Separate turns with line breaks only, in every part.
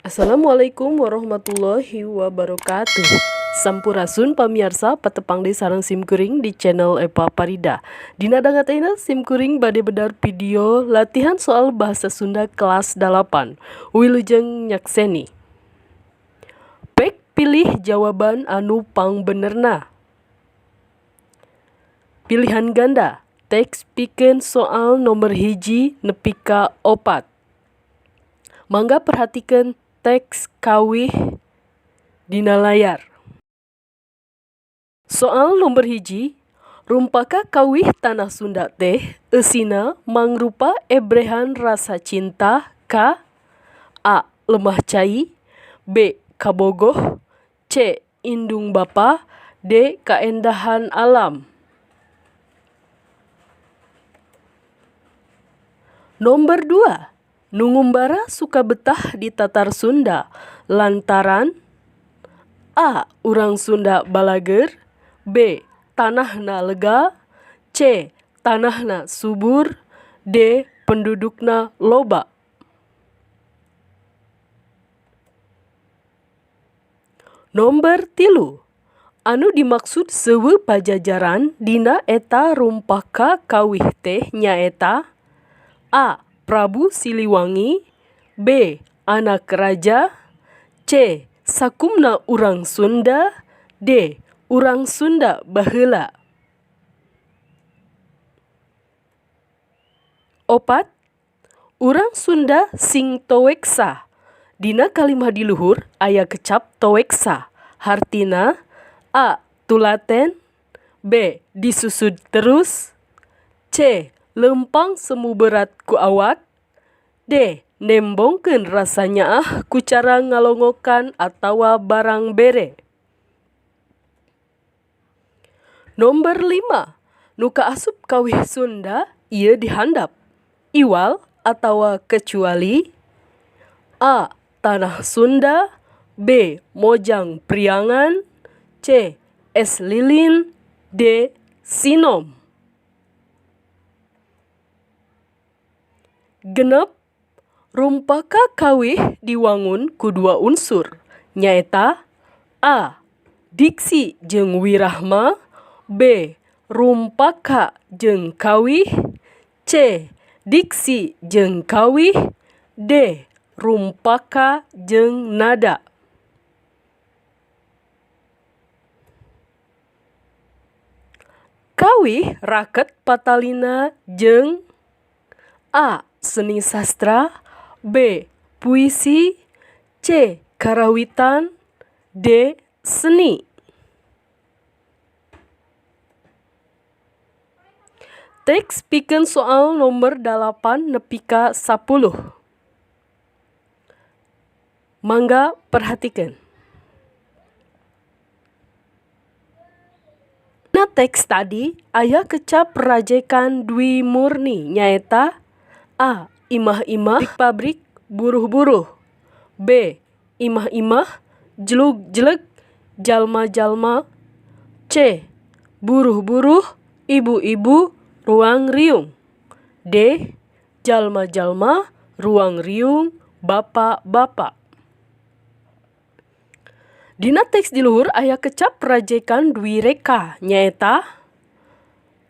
Assalamualaikum warahmatullahi wabarakatuh. Sampurasun pamiarsa, patepang deui sareng simkuring di channel Eva Parida. Dina dangat ayeuna simkuring bade bedar video latihan soal bahasa Sunda kelas 8. Wilujeng nyakseni. Pek pilih jawaban anu pangbenerna. Pilihan ganda teks pikeun soal nomor 1 nepi ka 4. Mangga perhatikeun teks kawih dina layar. Soal nomor 1, Rumpaka kawih Tanah Sunda teh eusina mangrupa ebrehan rasa cinta ka A. Lemah cai, B. Kabogoh, C. Indung bapa, D. Kaendahan alam. Nomor 2, Nu ngumbara suka betah di Tatar Sunda lantaran A. Urang Sunda balageur, B. Tanahna lega, C. Tanahna subur, D. Pendudukna loba. Nomor 3, Anu dimaksud Seuneu Pajajaran dina eta rumpaka kawih teh nyaeta A. Prabu Siliwangi, B. Anak raja, C. Sakumna urang Sunda, D. Urang Sunda baheula. 4, Urang Sunda sing toweksa. Dina kalimah di luhur aya kecap toweksa. Hartina A. Tulaten, B. Disusud terus, C. Leumpang semu berat ku awak, D. Nembongkeun rasa nyaah ku cara ngalongokan atawa barang bere. Nomor 5, Nu kaasup kawih Sunda ieu dihandap iwal atawa kecuali A. Tanah Sunda, B. Mojang Priangan, C. Es lilin, D. Sinom. 6, Rumpaka kawih diwangun ku dua unsur nyaeta A. Diksi jeung wirahma, B. Rumpaka jeung kawih, C. Diksi jeung kawih, D. Rumpaka jeung nada. Kawih raket patalina jeung A. Seni sastra, B. Puisi, C. Karawitan, D. Seni. Teks pikeun soal nomor 8 nepi ka 10. Mangga perhatikeun. Dina teks tadi aya kecap rajekan dwi murni nyaeta A. Imah-imah pabrik buruh-buruh, B. Imah-imah jlug-jleg jalma-jalma, C. Buruh-buruh ibu-ibu ruang riung, D. Jalma-jalma ruang riung bapak-bapak. Dina teks di luhur aya kecap rajekan dwi reka nyaeta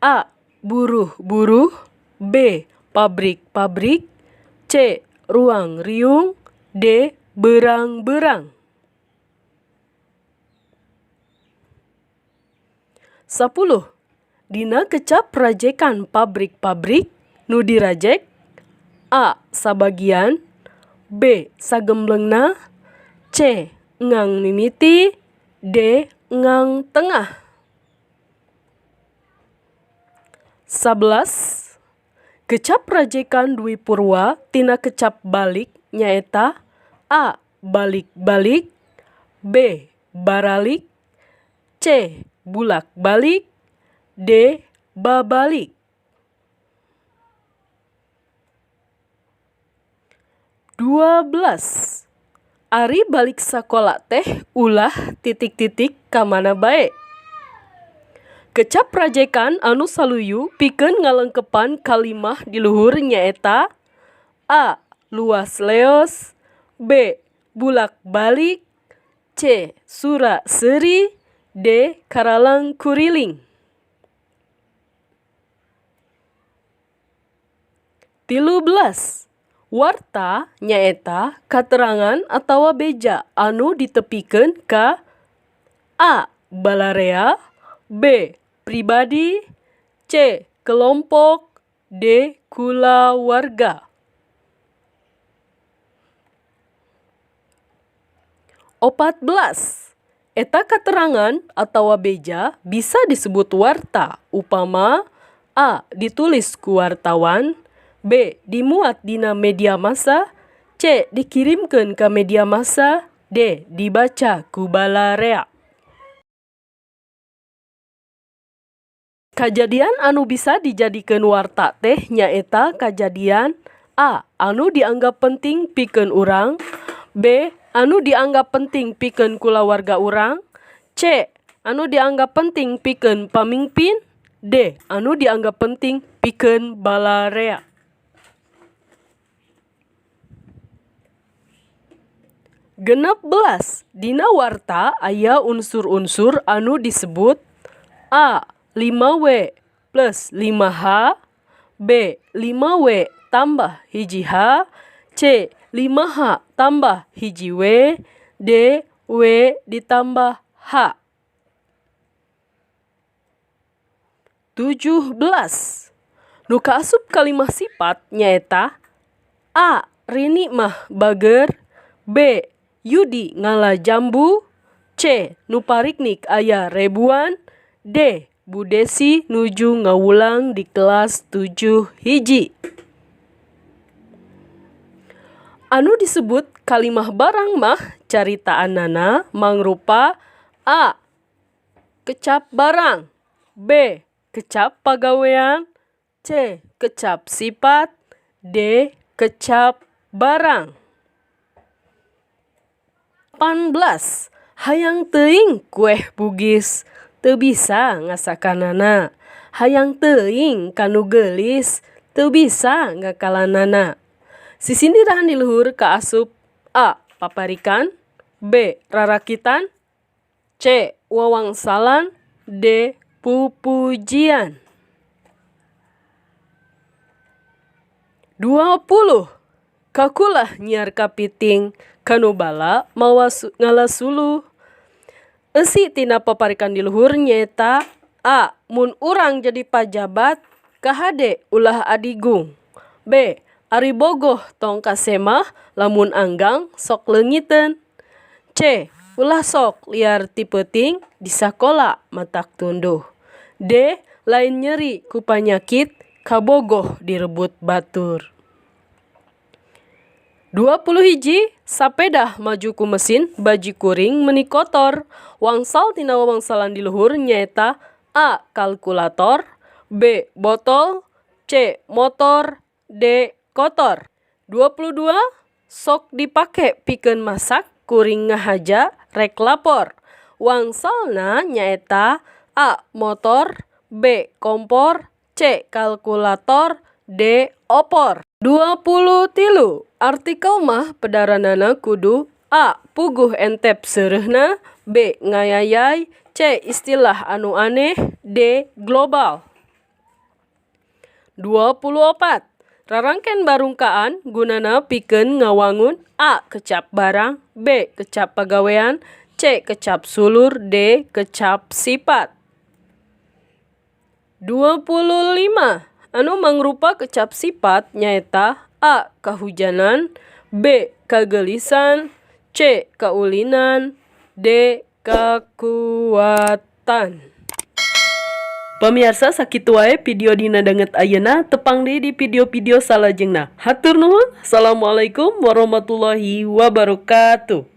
A. Buruh-buruh, B. Pabrik-pabrik, C. Ruang riung, D. Berang-berang. 10, Dina kecap rajekan pabrik-pabrik nu dirajek A. Sabagian, B. Sagemblengna, C. Ngang mimiti, D. Ngang tengah. 11, Kecap rajekan dwi purwa tina kecap balik nyaeta A. Balik-balik, B. Baralik, C. Bulak-balik, D. Babalik. 12, Ari balik sakola teh ulah titik-titik ka mana bae. Kecap rajekan anu saluyu pikeun ngalengkepan kalimah di luhur nyaeta A. Luas leos, B. Bulak-balik, C. Sura-seuri, D. Karalang kuriling. 13. Warta nyaeta katerangan atawa beja anu ditepikeun ka A. Balarea, B. Pribadi, C. Kelompok, D. Kulawarga. 14. Eta katerangan atawa beja bisa disebut warta upama A. Ditulis ku wartawan, B. Dimuat dina media massa, C. Dikirimkeun ka media massa, D. Dibaca ku balarea. Kajadian anu bisa dijadikeun warta teh nyaeta kajadian A. Anu dianggap penting pikeun urang, B. Anu dianggap penting pikeun kulawarga urang, C. Anu dianggap penting pikeun pamingpin, D. Anu dianggap penting pikeun balarea. 16. Dina warta aya unsur-unsur anu disebut A. 5W plus 5H, B. 5W tambah 1H, C. 5H tambah 1W, D. W ditambah H. 17. Nu kaasup kalimah sipat nyaeta A. Rini mah bager, B. Yudi ngala jambu, C. Nu pariknik aya rebuan, D. Bu Desi nuju ngawulang di kelas 7 hiji. Anu disebut kalimah barang mah caritaanana mangrupa A. Kecap barang, B. Kecap pagawean, C. Kecap sipat, D. Kecap barang. 18. Hayang teuing kueh bugis teu bisa ngasakanana, hayang teuing ka nu geulis teu bisa ngakalanana. Sisindirahan di luhur kaasup A. Paparikan, B. Rarakitan, C. Wawangsalan, D. Pupujian. 20. Kakulah nyiar kapiting ka nu bala mawa ngala suluh. Eusi tina paparikan di luhur nyaeta A. Mun urang jadi pajabat kahade ulah adigung, B. Ari bogoh tong ka semah lamun anggang sok leungiteun, C. Ulah sok liar ti peuting di sakola matak tunduh, D. Lain nyeri ku panyakit kabogoh direbut batur. 21. Sapedah maju ku mesin baji kuring meuni kotor. Wangsal tina wawangsalan di luhur nyaeta A. Kalkulator, B. Botol, C. Motor, D. Kotor. 22. Sok dipake pikeun masak kuring ngahaja rek lapor. Wangsalna nyaeta A. Motor, B. Kompor, C. Kalkulator, D. Opor. 23. Artikel mah pedaranana kudu A. Puguh entep seureuhna, B. Ngayayay, C. Istilah anu aneh, D. Global. 24. Rarangken barungkaan gunana pikeun ngawangun A. Kecap barang, B. Kecap pagawean, C. Kecap sulur, D. Kecap sipat. 25. Anu mangrupa kecap sipat nyaeta A. Kahujanan, B. Kageulisan, C. Kaulinan, D. Kakuatan. Pamiarsa, sakitu wae video dina danget ayeuna, tepang deui di video-video salajengna. Hatur nuhun. Assalamualaikum warahmatullahi wabarakatuh.